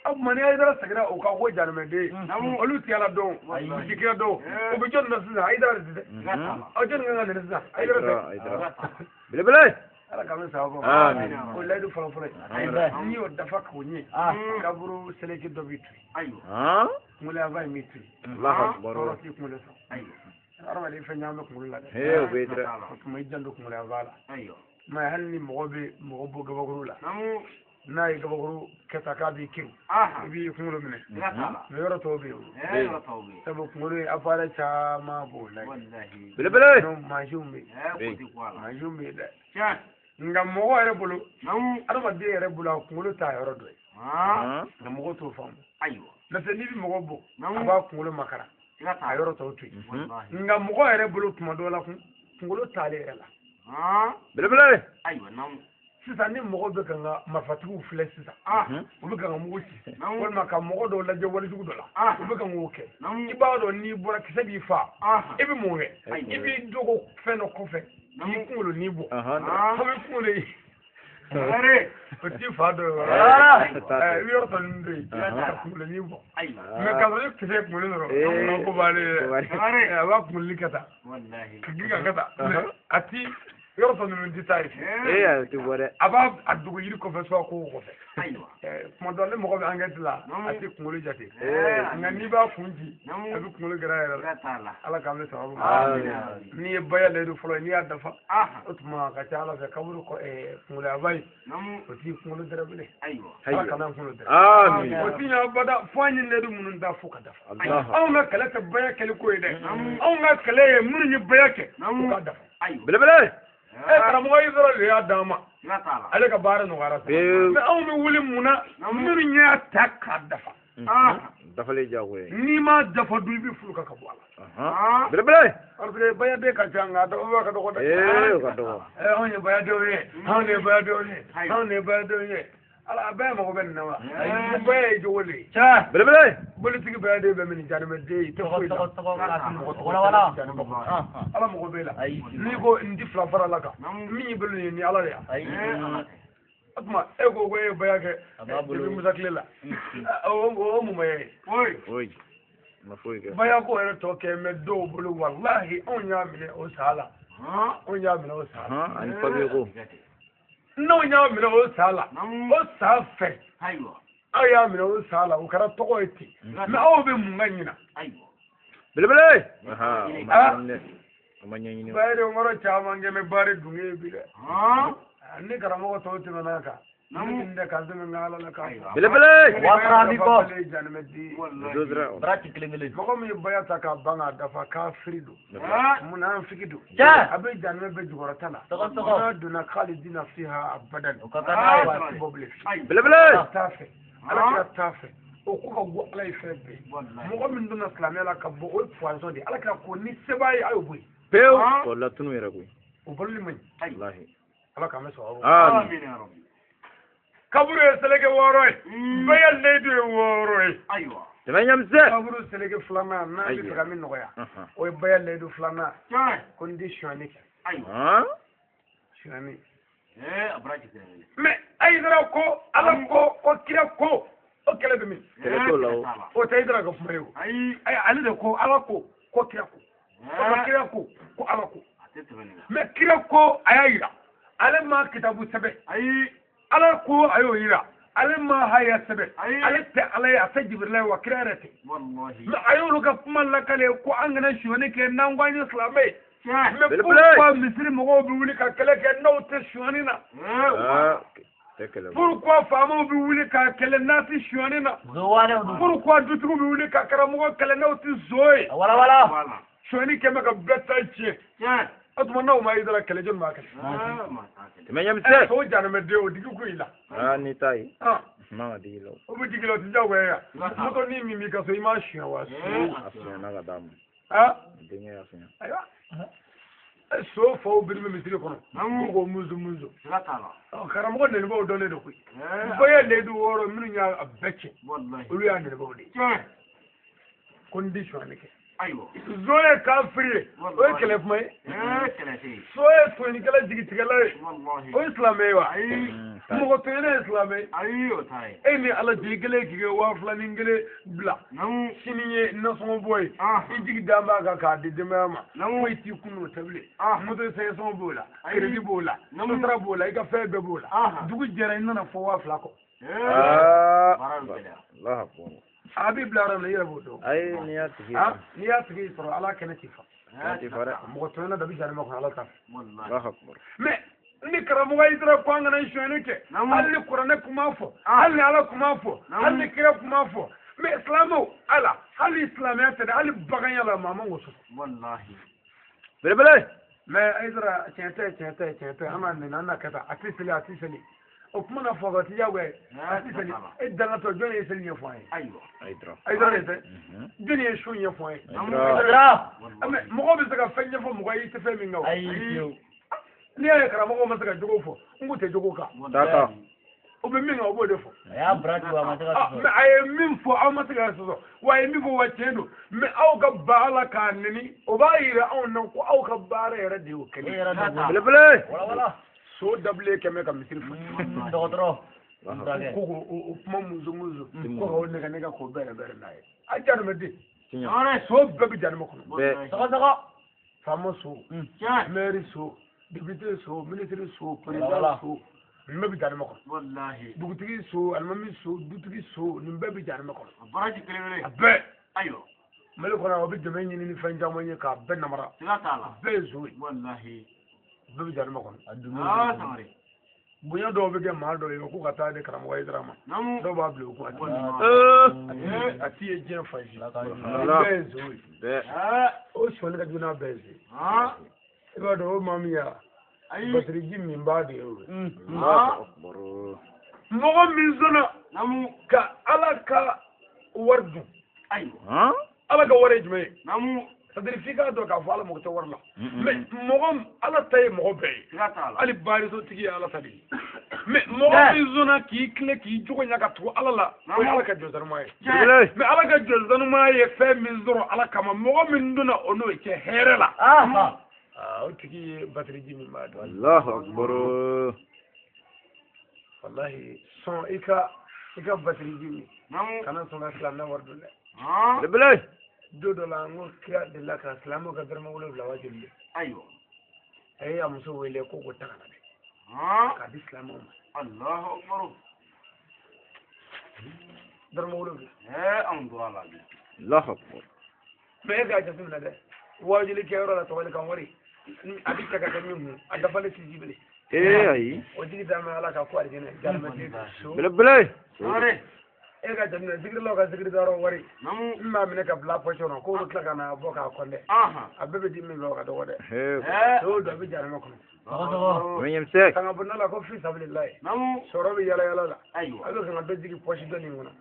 O tuma ni Hayidara seginna o kan ko janimɛden olu tɛ Ala dɔn u tɛ kira dɔn o bɛ jɔnni na sisan Hayidara de tɛ dɛ. Aw jɔnni kan ka nɛni sisan Hayidara tɛ. Belebele. Ala k'an bɛ sababu ma. O layidu fɔlɔ fɔlɔ ye. N'i y'o dafa k'o ɲɛ kaburu seleke dɔ b'i to yen. Kunkolo yanfan in b'i to yen. Tɔɔrɔ t'i kunkolo sɔrɔ. Hadamaden fɛn caman bɛ kunkolo la dɛ. O tuma i janto kunkolo yanfan la. Mais hali ni mɔgɔ bɛ mɔgɔ bɔ gabakuru la. N'a ye gabakuru kɛ tan k'a b'i kiru. I b'i kunkolo minɛ. Mais yɔrɔ tɔw bɛ yen o. Sabu kunkolo ye appareil caman b'o la. Belebele. Donc mansinw bɛ yen. Mansinw bɛ yen dɛ. Nka mɔgɔ yɛrɛ bolo adamaden yɛrɛ bolo a kunkolo t'a yɔrɔ dɔ ye. Nka mɔgɔ t'o faamu. N'o tɛ n'i bɛ mɔgɔ bɔ a b'a kunkolo makara a yɔrɔ tɔw to yen. Nka mɔgɔ yɛrɛ bolo tuma dɔw la kunkolo t'ale yɛrɛ la. Belebele. Sisan ni mɔgɔ bɛ ka n ka marifatigiw filɛ sisan u bɛ ka n ka mugu ci walima ka mɔgɔ dɔw lajɛ walejugu dɔ la u bɛ ka n k'o kɛ i b'a dɔn n'i bɔra kisɛ b'i fa i bɛ mun kɛ i b'i dogo fɛn dɔ kɔfɛ k'i kunkolo ni bɔ hami kunkolo ye o t'i fa dɔ ye wa i bɛ yɔrɔ tɔ ninnu to yen ka kunkolo ni bɔ mais k'a sɔrɔ i kisɛ ye kunkolo sɔrɔ ko b'ale yɛrɛ a b'a kunkololi kɛ tan ka girin ka kɛ tan a ti yɔrɔ tɔ ninnu tɛ taa ye. A tɛ bɔ dɛ. A b'a a dogo yiri kɔfɛ soit kogo kɔfɛ. Tuma dɔ ni mɔgɔ bɛ enquête la a tɛ kunkolo jate. Nka n'i b'a kun ci a bɛ kunkolo gɛrɛ a yɛrɛ la. Ala k'an bɛ sababu ma. N'i ye baya layidu fɔlɔ ye n'i y'a dafa o tuma a ka ca Ala fɛ kaburu kunkolo yanfan in o t'i kunkolo dɛrɛ bilen. Ala kana an kunkolo dɛrɛ. O ti ɲɛ abada fo an ye layidu minnu da fo ka dafa. Anw ka kɛlɛ tɛ baya kɛli ko ye dɛ. Anw ka kɛlɛ ye minnu ye baya kɛ u ka dafa. Belebele. Karamɔgɔ Hayidara de y'a d'an ma. Ale ka baara nɔgɔyara sa. Mais anw bɛ wuli mun na minnu y'a ta k'a dafa. Dafalen diyagoya. N'i m'a dafa dun i bɛ furu ka bɔ a la. Belebele. Parce que bayaden ka ca nka a dafa ka dɔgɔ dɛ. O ka dɔgɔ. Anw ye bayadenw ye. Anw de ye bayadenw ye. Anw de ye bayadenw ye. Ala a bɛɛ mago bɛ nin na wa. Baya ye jogo de ye. Belebele. Bolitigi bayaden bɛ min janimɛden i tɛ foyi la. Ala mago b'e la. N'i ko n ti fila fara la kan min y'i bolo nin ye ni Ala de ye. O tuma e ko ko e ye baya kɛ depuis Musa tile la. O mun baya ye. Baya ko yɛrɛ tɔ kɛ mɛ dɔw bolo walahi anw y'a minɛ o sa la. Anw y'a minɛ o sa la. Ani papiye ko. N'anw y'a minɛ o sa la o sa fɛ aw y'a minɛ o sa la o kɛra tɔgɔ ye ten mais aw bɛ mun ka ɲina. Belebele. Bayidenw kɔrɔ caman kɛ mɛ baari dunge ye bi dɛ. Ni karamɔgɔ tɔw tɛmɛna kan. Ne tɛ kan tɛmɛ Ala la kan. Belebele. Mɔgɔ min ye baya ta k'a ban k'a dafa kafiri don. Munafiki don. A bɛ janimɛ bɛɛ jukɔrɔta la. N'a donna khalidina fiha abadan. Bɔ bilen. Belebele. T'a fɛ. Ala kira t'a fɛ. O ko ka go Ala ye fɛn bɛɛ. Mɔgɔ min donna silamɛya la ka bɔ o ye poison de ye. Ala kira ko ni sebaa ye a y'o bɔ yen. Pewu. O latunu yɛrɛ koyi. O baloli man ɲi. Walahi. Ala k'an bɛ sababu. Amin. Kaburu ye seleke wɔɔrɔ ye. Baya layidu ye wɔɔrɔ ye. Tɛmɛ ɲamisɛn. Kaburu seleke filanan n'an bɛ fɛ ka min nɔgɔya. O ye baya layidu filanan. Ko n tɛ sonyani kɛ. Sonyani. Mais Hayidara ko Ala ko ko kira ko o kɛlɛ bɛ min. Kɛlɛ t'o la o. O tɛ Hayidara ka kuma ye o. Ayi ale de ko Ala ko ko kira ko. Ko kira ko ko Ala ko. Mais kira ko a y'a yira. Ale ma kitabu sɛbɛn. Ala ko a y'o yira. Ale ma haya sɛbɛn. Ale tɛ Ala ye a tɛ Jibirila ye wa kira yɛrɛ tɛ. Mais a y'olu ka kuma lakale ko an kana sonyani kɛ n'an ko an ye silamɛ ye. Mais pourquoi misiri mɔgɔw bɛ wuli ka kɛlɛ kɛ n'aw tɛ sonyani na? Pourquoi faamaw bɛ wuli ka kɛlɛ n'a tɛ sonyani na? Pourquoi dutigiw bɛ wuli ka karamɔgɔ kɛlɛ n'aw tɛ zo ye? Sonyani kɛ bɛ ka bɛɛ ta tiɲɛ. O tuma n'aw ma Hayidara kɛlɛ jɔn b'a kɛlɛ? Tɛmɛ ɲɛmisɛn. So janimɛden o digi ko i la. Aa n'i t'a ye. Man ka digi la. O bɛ digi la o tɛ diyagoya ye wa? Moto ni min b'i ka so i m'a suɲɛ wa? A suɲɛna ka d'a ma. Denkɛ y'a suɲɛ. Ayiwa. So faw biri bɛ misiri kɔnɔ. Ko ko muzu muzu. Karamɔgɔ nɛnibaw dɔnnen don koyi. Bɛɛ ye layidu wɔɔrɔ minnu y'a bɛɛ cɛ. Olu y'a nɛnibaw de ye. Ko n ti suɲɛni kɛ. Zon ye kafiri ye, o ye kɛlɛ kuma ye. So ye tɔɲɔnikɛla jigitigɛla ye, o ye silamɛ ye wa? Mɔgɔ tɔɲɔnen ye silamɛ ye. E ni Ala cɛ i kɛlen k'i ka 2001 bila sini ye nasɔngɔ bɔ ye, i jigi dan b'a kan k'a di denbaya ma, foyi t'i kun n'o tɛ bilen. Moto sɛgɛsɔngɔ b'o la, crédit b'o la, sotara b'o la, i ka fɛn bɛɛ b'o la. Dugu jɛra i nana fɔ 2000 kɔ. A b'i bila yɔrɔ min na i yɛrɛ b'o dɔn. Ayi n'i y'a tigi. N'i y'a tigi sɔrɔ Ala kɛnɛ t'i fa. Mɔgɔ tɔɲɔna dɔ bɛ janimɛ kɔnɔ Ala t'a fɛ. Mais ni karamɔgɔ y'i sera ko an kana sonyɛli kɛ, hali ni kuranɛ kun b'a fɔ, hali ni Ala kun b'a fɔ, hali ni kira kun b'a fɔ, mais silamɛw ala hali silamɛya tɛ dɛ, hali baganya la maa man k'o sɔsɔ. Belebele. Mais Hayidara tiɲɛ tɛ tiɲɛ tɛ tiɲɛ tɛ an n'a nɛni an n'a kɛ tan a tɛ seli a tɛ seli. O kuma na fɔ ka ti diyagoya ye a tɛ seli e dangatɔ jɔn ye seli ɲɛfɔ an ye? Hayidara de tɛ. Jɔn ye su ɲɛfɔ an ye? Mais mɔgɔ bɛ se ka fɛn ɲɛfɔ mɔgɔ ye i tɛ fɛn min kan o. N'i y'a ye karamɔgɔw ma se ka jogo fɔ n k'u tɛ jogo kan. O bɛ min kan o b'o de fɔ. Mais a ye min fɔ aw ma se ka sɔsɔ wa a ye min fɔ wa tiɲɛ don mais aw ka ba ala k'a neni o b'a yira anw na ko aw ka baara yɛrɛ de y'o kɛlen ye. Belebele. So dabilen kɛmɛ ka misiri fa. Dɔgɔtɔrɔ. Ko k'o kuma muzu muzu ko k'o nɛgɛ nɛgɛ k'o bɛrɛ bɛrɛ n'a ye. A janimɛ den. So bɛɛ bɛ janimɛ kɔnɔ. Sɔgɔ sɔgɔ. Faama so, maire so, député so, ministre so, président so, nin bɛɛ bɛ janimɛ kɔnɔ. Dugutigi so, alimami so, dutigi so, nin bɛɛ bɛ janimɛ kɔnɔ. A bɛɛ. Mali kɔnɔ o bɛ dɛmɛ ɲini ni fɛn caman ye k'a bɛɛ namara. A bɛɛ ye so ye. Bɛɛ bɛ janimɛ kɔnɔ. Bonya dɔw bɛ kɛ maa dɔw ye ko ka taa di karamɔgɔ Hayidara ma. Dɔw b'a bila o kun a ti ye diɲɛ fan si. Bɛɛ ye zo ye. O sɔnni ka jugu n'a bɛɛ ye zo ye. I b'a dɔn o maa min y'a batiriji min b'a de ye o ye. Mɔgɔ min sɔnna ka Ala ka wari dun. Ala ka wari ye jumɛn ye? C'est-à-dire f'i k'a dɔn k'a fɔ Ala mako tɛ wari la. Mais mɔgɔ Ala ta ye mɔgɔ bɛɛ ye. Hali barisotigi ye Ala ta de ye. Mais mɔgɔ min sɔnna k'i tilen k'i jogo ɲɛ ka tugu Ala la, o ye Ala ka jɔn ye. Mais Ala ka jɔn ye fɛn min sɔrɔ Ala kama, mɔgɔ min donna o n'o cɛ hɛrɛ la. O tigi ye batiriji min b'a dɔn. Allahu akbar. Walahi sɔn i ka batiriji min. Kana sɔn ka silamɛ wari dun dɛ. Belebele. Don dɔ la n ko kira delila ka silamɛw ka dɔrɔmɛ 7 wa joli de. Ayiwa. A ye a muso wele ko k'o ta ka na dɛ. K'a di silamɛw ma. Allahu akbar. Dɔrɔmɛ 7. Anw tora la bi. Allahu akbar. Mais e k'a jateminɛ dɛ. Wajuli kɛyɔrɔ la tɔgɔli kan wari a bɛ ta ka kɛ min kun a dafalen tɛ ji bilen. Ayi. O jigi dan bɛ Ala kan ko alijinɛ jahanama tɛ so. Belebele. E ka jateminɛ zikirilaw ka zikiri dayɔrɔ wari n b'a minɛ ka bila pɔsi kɔnɔ k'o bɛ tila ka na bɔ k'a kɔn dɛ. A bɛɛ bɛ di min fɛ o ka dɔgɔ dɛ. O dɔ bɛ jahanama kɔnɔ. Sanga bonda la ko fi sabililayi. Sɔrɔ bɛ yala yala la. A bɛ kan ka dɔ jigin pɔsi dɔ nin kɔnɔ.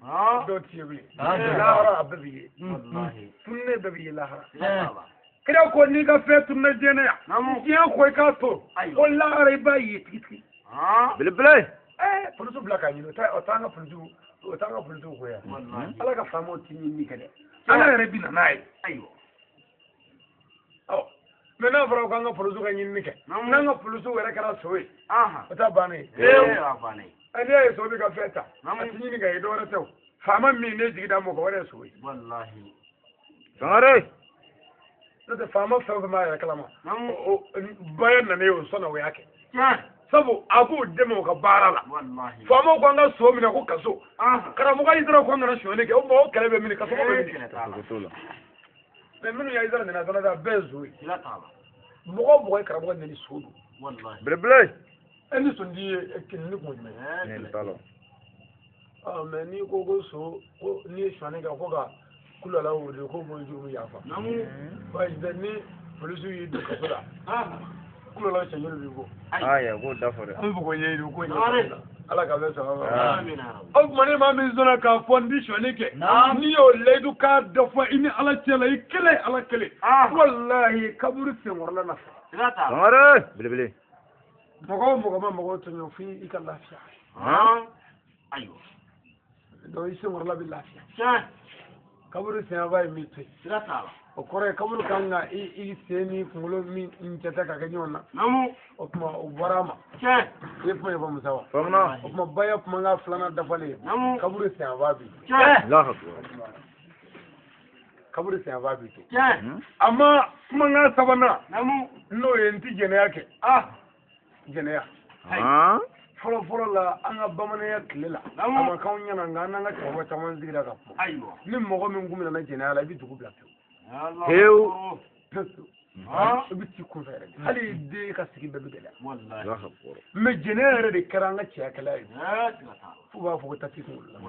Dɔw tɛ ye bilen. Lahara a bɛɛ bɛ ye. Tununnen bɛɛ bɛ ye lahara. Kira ko n'i ka fɛn tununa diɲɛ na yan. Diɲɛ ko i k'a to. Ko lahara i b'a ye tigitigi. Belebele. Polisiw bila k'a ɲini o t'an ka polisiw. O t'an ka polisiw ko yan. Ala ka faamaw ti ɲinini kɛ dɛ. Ala yɛrɛ bi na n'a ye. Ɔ mais n'a fɔra k'an ka polisiw ka ɲinini kɛ, n'an ka polisiw yɛrɛ kɛra so ye, o t'a bannen ye. N'i y'a ye so bɛ ka fɛn ta, a ti ɲini ka ye dɔwɛrɛ tɛ o. Faama min ne jigi da mɔgɔ wɛrɛ ye so ye. Sangare. N'o tɛ faama fɛn o fɛn b'a yɛrɛ kalama, baya nana ye o sɔnna o y'a kɛ. Sabu a b'o dɛmɛ o ka baara la. Faamaw ko an ka so minɛ ko kaso. Karamɔgɔ Hayidara ko an kana sonyɛli kɛ o ma o kɛlɛ bɛ minɛ kaso bɛ minɛ. Mais minnu ye Hayidara nɛni a dɔnna dɛ a bɛɛ ye so ye. Mɔgɔ o mɔgɔ ye karamɔgɔ nɛni so don. Belebele. E ni sondi ye ni kun jumɛn ye? Mais n'i ko ko so ko n'i ye sonyɛli kɛ ko ka kulala wuli ko b'o jurumu yafa. Ni Polisiw y'i don kaso la. Kulo la cɛ joli b'i bɔ. Ayi, k'o da fɔ dɛ. An bɛ fɔ ko ɲɛɲini ko ɲɛɲini. Ala ka bɛn sababa ma. O tuma ne maa min sɔnna k'a fɔ n ti sonyali kɛ. N'i y'o layidu k'a dɔ fɔ i ni Ala cɛ la i kelen Ala kelen. Walahi kaburu senkɔrɔla na fɛ. Sangare belebele. Mɔgɔ o mɔgɔ ma mɔgɔw tɔɲɔ f'i ka lafiya. Ayiwa. Donc i senkɔrɔla bɛ lafiya. Kaburu senyanfan ye min to yen. O kɔrɔ ye kaburu kan ka i sen ni kunkolo min jate ka kɛ ɲɔgɔn na. O tuma o bɔra a ma. I ye kuma in faamu sa wa? Faamuna. O tuma baya kumakan filanan dafalen. Kaburu senyanfan bi. Alahu akibaru. Kaburu senyanfan bi to. Amma kumakan sabanan. N'o ye n ti jɛnɛya kɛ. Jɛnɛya. Fɔlɔ fɔlɔ la an ka bamananya tile la. A ma k'anw ɲɛna nka an n'an ka cɛkɔrɔba caman sigira ka kuma. Ni mɔgɔ min kun minɛna jɛnɛya la i bɛ dugu bila pewu. Pewu. Pewu. I bɛ t'i kunfɛ yɛrɛ de. Hali i den ka sigi bɛɛ bɛ gɛlɛya. Mais jɛnɛya yɛrɛ de kɛra an ka cɛyakɛla ye. F'u b'a fɔ ko tati kunkolo la.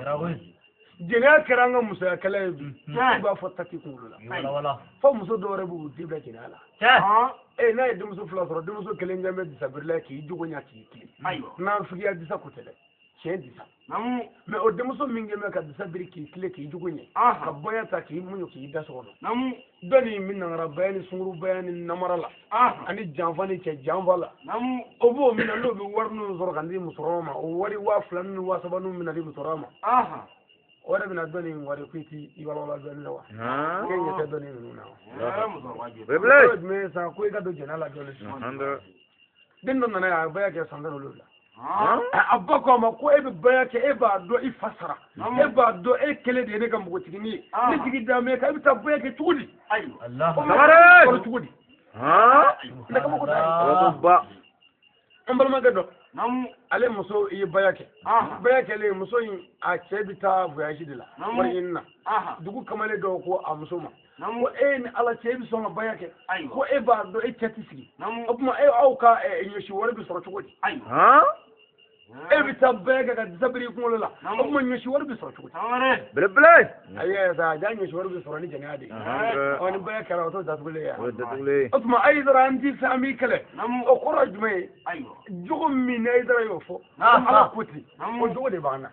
Jɛnɛya kɛra an ka musoyakɛla ye bi. F'u b'a fɔ tati kunkolo la. Fo muso dɔw yɛrɛ b'u den bila jɛnɛya la. N'a ye denmuso fila sɔrɔ denmuso kelen kɛ bɛ disabirila k'i jogo ɲa k'i tilen. N'an figiya disa ko tɛ dɛ. Tiɲɛ disa. Mais o denmuso min kɛ bɛ ka disa biri k'i tilen k'i jogo ɲɛ. Ka bɔya ta k'i muɲu k'i da so kɔnɔ. Dɔ nin min nangara baya ni sungurubaya ni namara la. Ani janfa ni cɛ janfa la. O b'o min na n'o bɛ wari ninnu sɔrɔ ka di musokɔrɔba ma. O wari 2000 ni 3000 ninnu bɛna di musokɔrɔba ma. O yɛrɛ bɛna dɔ nin wari ko i t'i walawala dɔɔnin la wa. K'e ɲɛ tɛ dɔ nin ninnu na wa. Belebele. O jumɛn ye sa ko i ka don jɛnɛya la dɔɔnin. Den dɔ nana yan a ye baya kɛ san 17. A ba ko a ma ko e bɛ baya kɛ e b'a dɔn i fa sara. E b'a dɔn e kelen de ye ne ka npogotiginin ye. Ne jigi da mɛ kan e bɛ taa baya kɛ cogo di? Sangare. Sɔrɔ cogo di? Ne kabako t'a ye. An balimakɛ dɔ. Ale muso ye baya kɛ. Baya kɛlen muso in a cɛ bɛ taa voyage de la. Wari ɲini na. Dugu kamalen dɔw ko a muso ma. Ko e ni Ala cɛ e bɛ sɔn ka baya kɛ. Ko e b'a dɔn e cɛ tɛ sigi. O tuma e aw ka ɲɔsi wari bɛ sɔrɔ cogo di? E bɛ taa baya kɛ ka disa biri i kunkolo la. O tuma ɲɔsi wari bɛ sɔrɔ cogo di? Belebele. Ayi sa ja ɲɔsi wari bɛ sɔrɔ ni jɛnɛya de ye. Ɔ ni baya kɛra o t'o datugulen ye. O ye datugulen ye. O tuma Ayidara an ti fɛ an b'i kɛlɛ. O kɔrɔ ye jumɛn ye? Jogo min ni Ayidara y'o fɔ. Ala ko ten. O jogo de b'an na.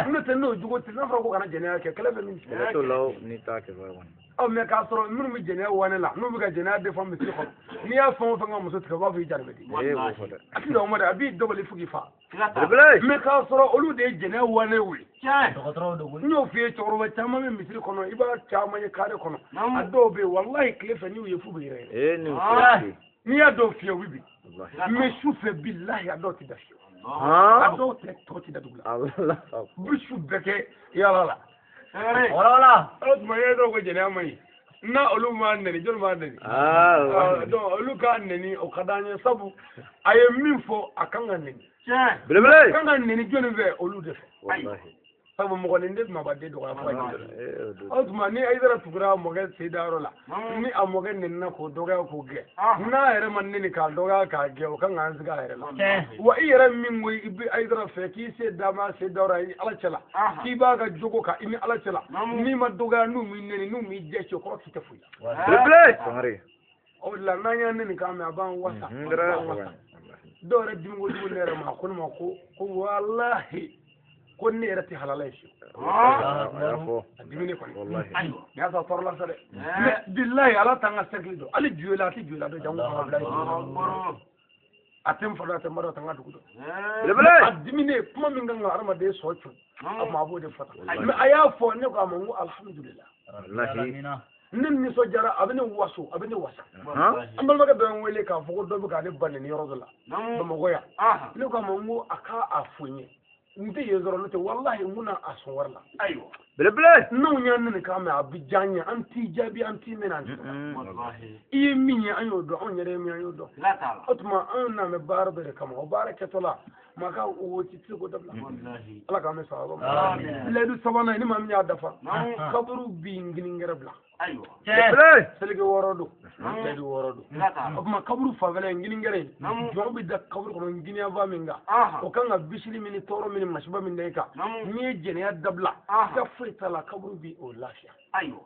N'o tɛ n'o jogo tɛ n'a fɔra ko kana jɛnɛya kɛ kɛlɛ bɛ min? Kɛlɛ t'o la o n'i t'a kɛ kɔni. Ɔ mɛ k'a sɔrɔ minnu bɛ jɛnɛya wane la n'u bɛ ka jɛnɛya défend misiri kɔnɔ n'i y'a fɛn o fɛn ka muso tigɛ u b'a fɔ i jari bɛ di. Ee b'o fɔ dɛ. A ti dɔn o ma dɛ a b'i dabali fo k'i fa. Belebele. Mɛ k'a sɔrɔ olu de ye jɛnɛya wane ye. Dɔgɔtɔrɔw N y'o f'i ye cɛkɔrɔba caman bɛ misiri kɔnɔ i b'a caman ye kare kɔnɔ. A dɔw bɛ yen walahi tile fɛ n'u ye f'u bɛ yɛrɛ yɛrɛ. Ee nin filɛ. N'i y'a dɔw fiyɛ u bɛ bin. Walahi. Mɛ su fɛ bilahi a dɔw tɛ da fiyewu. A dɔw tɛ tɔ tɛ da dugu la. Ala. U bɛ su bɛɛ kɛ yaala la. Wala. O tuma e dɔw ko jɛnɛya man ɲi. N'a olu m'a nɛni jɔnni b'a nɛni? Donc olu k'a nɛni o ka d'an ye sabu a ye min fɔ a kan ka nɛni. Belebele. A kan ka nɛni jɔnni fɛ olu de fɛ. Walahi. Sabu mɔgɔnin de mabaden dɔgɔya fo ka jigin. O tuma ni Ayidara tugura a mɔkɛ sen dayɔrɔ la ni a mɔkɛ nɛnina k'o dɔgɔya k'o gɛn n'a yɛrɛ ma nɛni k'a dɔgɔya k'a gɛn o kan k'an sigi a yɛrɛ la. Wa i yɛrɛ min ko i bɛ Ayidara fɛ k'i se d'a ma sen dayɔrɔ i ni Ala cɛ la k'i b'a ka jogo kan i ni Ala cɛ la n'i ma dɔgɔya n'u m'i nɛni n'u m'i jɛ ci o kɔrɔ k'i tɛ foyi la. Belebele. Sangare. O de la n'an y'a nɛni k'a mɛn a b'an wasa. A b'an wasa. Dɔw yɛrɛ dimi kojugu ne yɛrɛ ma a ko ne ma ko walahi ko ne yɛrɛ tɛ halala ye fiyewu. A diminen kɔni. Walahi. Nin y'a sɔrɔ tɔɔrɔ la sa dɛ. Mais bilahi Ala t'an ka cercle dɔn hali juye la a tɛ juye la dɔn jango k'an ka bila yen. A tɛ n fa dɔn a tɛ n ba dɔn a tɛ n ka dugu dɔn. Belebele. A diminen kuma min kan ka hadamaden sɔ cun a tuma a b'o de fɔ tan. Mais a y'a fɔ ne ko a ma n ko alihamudulila. Walahi. Ne nisɔndiyara a bɛ ne waso a bɛ ne wasa. An balimakɛ dɔ ye n wele k'a fɔ ko dɔ bɛ ka ne ba nɛni yɔrɔ dɔ la. Bamakɔ yan. Ne ko a ma n ko a ka a fɔ n ye. N tɛ yen dɔrɔn n'o tɛ walahi n bɛna a sɔn wari la. Ayiwa. Belebele. N'anw y'a nɛni k'a mɛn a bɛ diya an ye an t'i jaabi an t'i nɛni an t'i dɔgɔya. I ye min ye an y'o dɔn anw yɛrɛ ye min ye an y'o dɔn. O tuma anw n'an bɛ baara dɔ de kama o baara kɛtɔ la maa ka o ci tɛ se k'o dabila. Ala k'an bɛ sababa ma. Layidu sabanan ni maa min y'a dafa. Kaburu b'i ngininkɛrɛ bila. Ayiwa. Belebele. Seleke wɔɔrɔ don. Layidu wɔɔrɔ don. O tuma kaburu fanfɛla ye ngininkɛrɛ ye. Jɔn bɛ da kaburu kɔnɔ nginiyanfan min kan. O kan ka bisili min ni tɔɔrɔ min ni masiba min da i kan. N'i ye jɛnɛya dabila. I ka foyi t'a la kaburu b'i o lafiya. Ayiwa.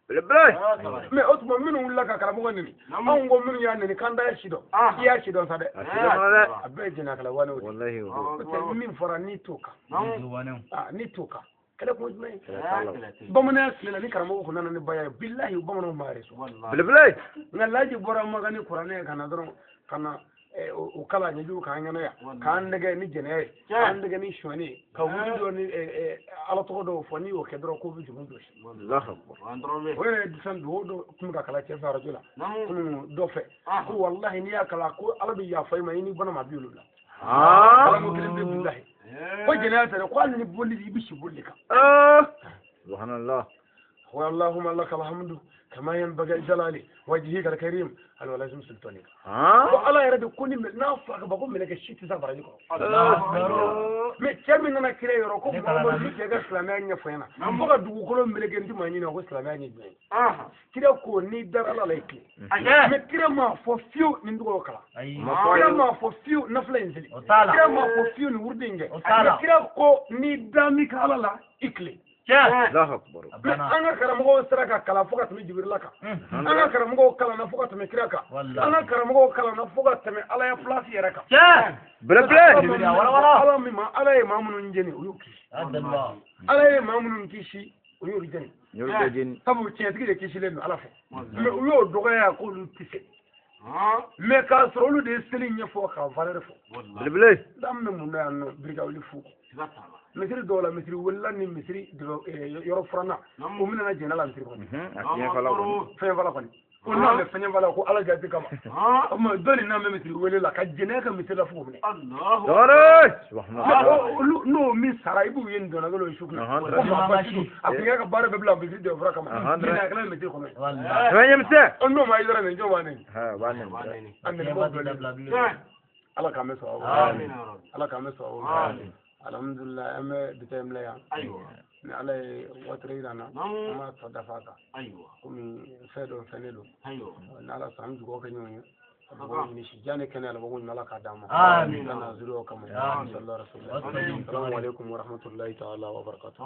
Mais o tuma minnu wulila ka karamɔgɔ neni anw ko minnu y'a neni k'an da ye si dɔn i y'a si dɔn sa dɛ a bɛɛ ye jɛnɛyakɛla wanew de ye min fɔra n'i t'o kan n'i t'o kan kɛlɛ kun ye jumɛn ye bamananya tile la ni karamɔgɔ kun nana ni baya ye bilahi bamananw b'a yɛrɛ sɔrɔ belebele nka laji bɔra Maka ni kuranɛ ye ka na dɔrɔn ka na o kala ɲɛjugu k'an ɲɛna yan k'an nɛgɛ ni jɛnɛya ye k'an nɛgɛ ni sonyani ye ka wuli dɔ ni ala tɔgɔ dɔw fɔ n'i y'o kɛ dɔrɔn k'o bɛ jugu jɔsi o yɛrɛ ye fɛn dugawu dɔ tun bɛ ka kalan cɛ fɛ arajo la kunun dɔ fɛ ko walahi n'i y'a kalan ko ala bɛ yafa i ma i ni bana ma 70 ala ko kelen bɛ bilahi ko jɛnɛya tɛ dɛ ko hali ni boli i bɛ si boli kan subhanallah wa allahumma lakal hamdu kama yanbaghi jalali wajhika alkarim alwalazim sultanika ko ala yɛrɛ de ko ni n'a fɔra ka ban ko mɛlɛkɛ si tɛ se baraji kɔrɔ mais cɛ min nana kira yɔrɔ ko Muhamadu ni cɛ ka silamɛya ɲɛfɔ ɲɛna fo ka dugukolo meleke n ti maa ɲini ko silamɛya ɲɛ jumɛn ye kira ko n'i dara ala la i tilen mais kira m'a fɔ fiyewu nin dugawu kalan kira m'a fɔ fiyewu nafila in seli kira m'a fɔ fiyewu nin wurudi in kɛ mais kira ko n'i da min ka ala la i tilen mais an ka karamɔgɔw sera ka kalan fo ka tɛmɛ Jibirila kan an ka karamɔgɔw kalanna fo ka tɛmɛ kira kan an ka karamɔgɔw kalanna fo ka tɛmɛ ala ya place yɛrɛ kan ala min ma ala ye maa minnu jeni o y'u kisi ala ye maa minnu kisi o y'olu jeni sabu tiɲɛtigi de kisilen don ala fɛ mais u y'o dɔgɔya k'olu tɛ se mais k'a sɔrɔ olu de ye seli ɲɛfɔ ka valeur fɔ an bɛ mun na yan nɔ birikawuli fu misiri dɔw la misiri welela ni misiri yɔrɔ furanna o minɛna jɛnɛ la misiri kɔnɔ fɛnfala kɔni ko n'a bɛ fɛnfala ko ala jaabi kama o tuma dɔ nin n'a bɛ misiri wele la ka jɛnɛ ka misiri la fo k'o minɛ olu n'o min sara i b'u ye nin dɔnna kelen o su kunna ko maa basi don a kun y'a ka baara bɛɛ bila misiri dɔ fura kama jɛnɛ kɛla misiri kɔnɔ n'o ma yɔrɔ nin jɔn b'a nɛni a nɛnibaaw dɔlen ala k'an bɛ sɔn ala k'an bɛ sɔn alhamdulillah an bɛ bi ta in bila yan ni ala ye waati yira an na an b'a tɔ dafa a kan komi fɛn dɔ fɛn ne don ni ala sɔnna an bɛ dugawu kɛ ɲɔgɔn ye ka dugawu ɲini si jan ni kɛnɛya la ko ala k'a d'an ma ala n'a zuriyaw kama sallallahu alaihi wa sallam assalamu alaikum wa rahmatullahi ta'ala wa barakatuh.